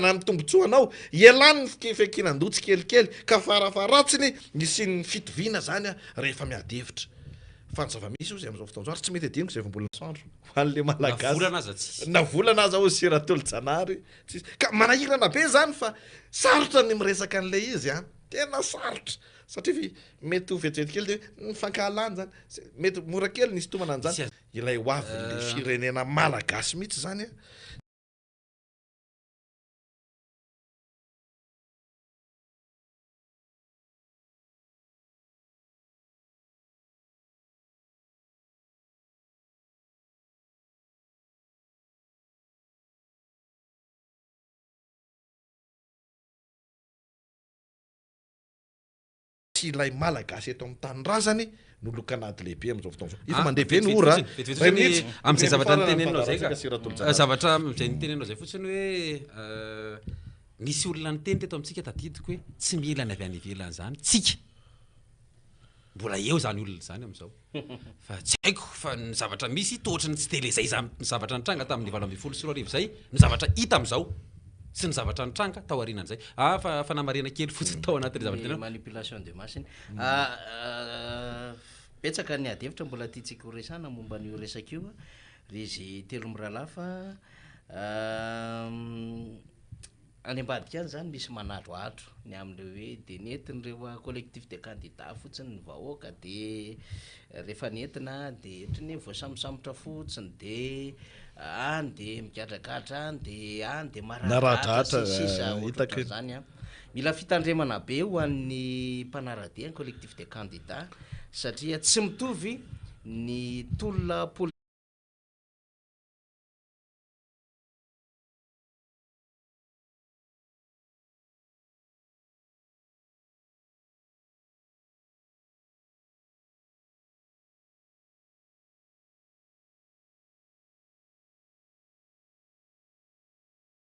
Na ny tombotsoanao, ialany ny fiankinan-doha tsikelikely ka farafaharatsiny hisian'ny fitoviana zany rehefa miady hevitra. Fa ny zava-misy ozy amin'izao fotoana izao ary tsy mety adinoko izay vao mbola masoandro ho an'le Na Malagasy. volana aza tsisy. Na volana aza ozy sy Ratolojanahary tsisy. Ka manahirana be zany fa sarotra ny miresaka an'ilay izy an! Tena sarotra satria vi- mety ho vetivety kely dia hoe ny fankahalana zany, mety mora kely ny hisintomana an'izany. Misy Ilay ho avin'le firenena Malagasy mihitsy zany an! Tsy ilay Malagasy eto amin'ny tanindrazany no lokan'ady lehibe amin'izao fotoana izao. Efa Ah, mandeha be ny vetivety ora. fotsiny, vetivety Iray fotsiny minitra. amin'izay zavatra Mifarana ny nitenenao izay ka. fandaharantsika sy Ratolojanahary. Zavatra amin'izay nitenenao izay fotsiny hoe nisy olona niteny teto amintsika tadidiko hoe tsy mila ny avy any ivelany izany tsika. Mbola eo izany olona izany amin'izao. Fa tsy haiko fa ny zavatra misy toa ohatran'ny tsy dia ilay izay ny zavatra nitranga tamin'ny 2018 izay no zavatra hita amin'izao sy ny zavatra nitranga tao aorianan'izay. Ah fa fanamarihana kely fotsiny tao anatin'ilay zavatra Ny tenenina. manipulation de masse iny. Betsaka ny ady hevitra mbola tiantsika ho resahana momba an'io resaka io ry izy telo mirahalahy fa Any ambadika any izany misy manadrohadro ny amin'ilay hoe dia nentin'ireo collectif de candidats fotsiny ny vahoaka dia rehefa nentina dia ohatran'ny hoe voasambosambotra fotsiny dia any dia migadragadra any dia any dia mararidratra sy ny sisa ohatrohatran'izany an. Mila fitandremana be ho an'ny mpanara-dia ny collectif de candidats satria tsy mitovy ny tolona politika.